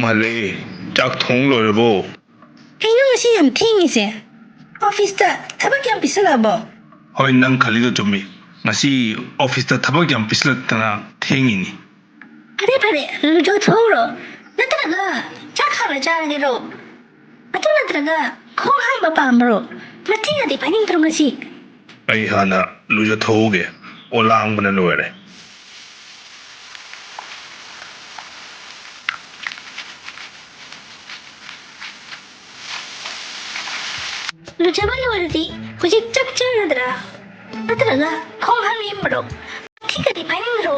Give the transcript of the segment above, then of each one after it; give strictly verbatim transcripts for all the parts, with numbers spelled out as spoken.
ꯍꯜꯂꯛꯑꯦ꯫ ꯆꯥꯛ ꯊꯣꯡ ꯂꯣꯏꯔꯕꯣ? ꯀꯩꯅꯣ ꯉꯁꯤ ꯌꯥꯝ ꯊꯦꯡꯉꯤꯁꯦ? ꯑꯣꯐꯤꯁꯇ ꯊꯕꯛ ꯌꯥꯝ ꯄꯤꯁꯜꯂꯛꯑꯕꯣ? ꯍꯣꯏ, ꯅꯪ ꯈꯜꯂꯤꯗꯣ ꯆꯨꯝꯃꯤ꯫ ꯉꯁꯤ ꯑꯣꯐꯤꯁꯇ ꯊꯕꯛ ꯌꯥꯝ ꯄꯤꯁꯜꯂꯛꯇꯅ ꯊꯦꯡꯉꯤꯅꯤ꯫ ꯐꯔꯦ ꯐꯔꯦ, ꯂꯨꯖꯊꯣꯛꯎꯔꯣ꯫ ꯅꯠꯇ꯭ꯔꯒ ꯆꯥꯛ ꯍꯥꯟꯅ ꯆꯥꯔꯒꯦꯔꯣ? ꯑꯗꯨ ꯅꯠꯇ꯭ꯔꯒ ꯈꯣꯡ ꯍꯥꯝꯕ ꯄꯥꯝꯕ꯭ꯔꯣ? ꯃꯊꯤꯒꯗꯤ ꯐꯥꯏꯅꯤꯡꯗ꯭ꯔꯣ ꯉꯁꯤ? ꯑꯩ ꯍꯥꯟꯅ ꯂꯨꯖꯊꯣꯛꯎꯒꯦ꯫ ꯑꯣꯂꯥꯡꯕꯅ ꯂꯣꯏꯔꯦ꯫ ꯂꯨꯖꯕ ꯂꯣꯏꯔꯗꯤ ꯍꯧꯖꯤꯛ ꯆꯥꯛ ꯆꯥꯔꯗ꯭ꯔꯥ? ꯅꯠꯇ꯭ꯔꯒ ꯈꯣꯡ ꯍꯥꯝꯅꯤꯡꯕ꯭ꯔꯣ? ꯃꯊꯤꯒꯗꯤ ꯐꯥꯏꯅꯤꯡꯗ꯭ꯔꯣ?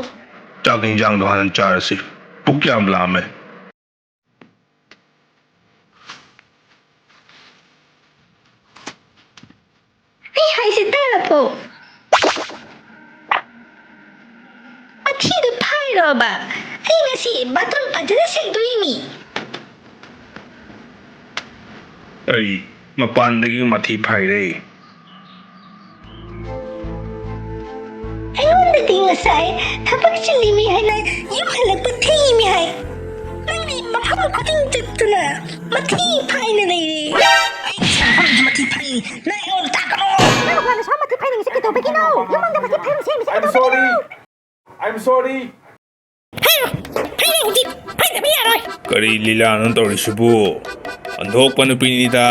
ꯆꯥꯛ ꯏꯟꯖꯥꯡꯗꯣ ꯍꯥꯟꯅ ꯆꯥꯔꯁꯤ꯫ ꯄꯨꯛ ꯌꯥꯝ ꯂꯥꯝꯃꯦ꯫ ꯑꯩ ꯍꯥꯏꯁꯦ ꯇꯥꯔꯕꯣ? ꯃꯊꯤꯗꯣ ꯐꯥꯏꯔꯣꯕ꯫ ꯑꯩ ꯉꯁꯤ ꯕꯥꯊꯔꯨꯝ ꯐꯖꯅ ꯁꯦꯡꯗꯣꯛꯏꯅꯤ꯫ ꯑꯩ ꯃꯄꯥꯟꯗꯒꯤ ꯃꯊꯤ ꯐꯥꯏꯔꯦ꯫ ꯑꯩꯉꯣꯟꯗꯗꯤ ꯉꯁꯥꯏ ꯊꯕꯛ ꯆꯤꯜꯂꯤꯃꯤ ꯍꯥꯏꯅ ꯌꯨꯝ ꯍꯜꯂꯛꯄ ꯊꯦꯡꯉꯤꯃꯤ ꯍꯥꯏ꯫ ꯅꯪꯗꯤ ꯃꯐꯝ ꯈꯨꯗꯤꯡ ꯆꯠꯇꯨꯅ ꯃꯊꯤ ꯐꯥꯏꯅ ꯂꯩꯔꯦ꯫ ꯑꯩ ꯃꯐꯝꯗ ꯃꯊꯤ ꯐꯥꯏ꯫ ꯅꯪ ꯑꯩꯉꯣꯟꯗ ꯇꯥꯛꯀꯅꯣ꯫ ꯅꯪ ꯋꯥꯅ ꯁꯥ ꯃꯊꯤ ꯐꯥꯏꯅꯤꯡꯉꯤꯁꯦ ꯀꯩꯗꯧꯕꯒꯤꯅꯣ? ꯌꯨꯝꯃꯪꯗ ꯃꯊꯤ ꯐꯥꯏꯔꯝꯁꯦ ꯌꯥꯝ I'm sorry. ꯀꯩꯗꯧꯕꯒꯤꯅꯣ? I'm sorry. ꯐꯩꯔꯦ, ꯐꯩꯔꯦ ꯍꯧꯖꯤꯛ, ꯐꯩꯗꯕ ꯌꯥꯔꯣꯏ꯫ ꯀꯔꯤ ꯂꯤꯂꯥꯅꯣ ꯇꯧꯔꯤꯁꯤꯕꯨ? ꯑꯣꯟꯊꯣꯛꯄ ꯅꯨꯄꯤꯅꯤꯗ꯫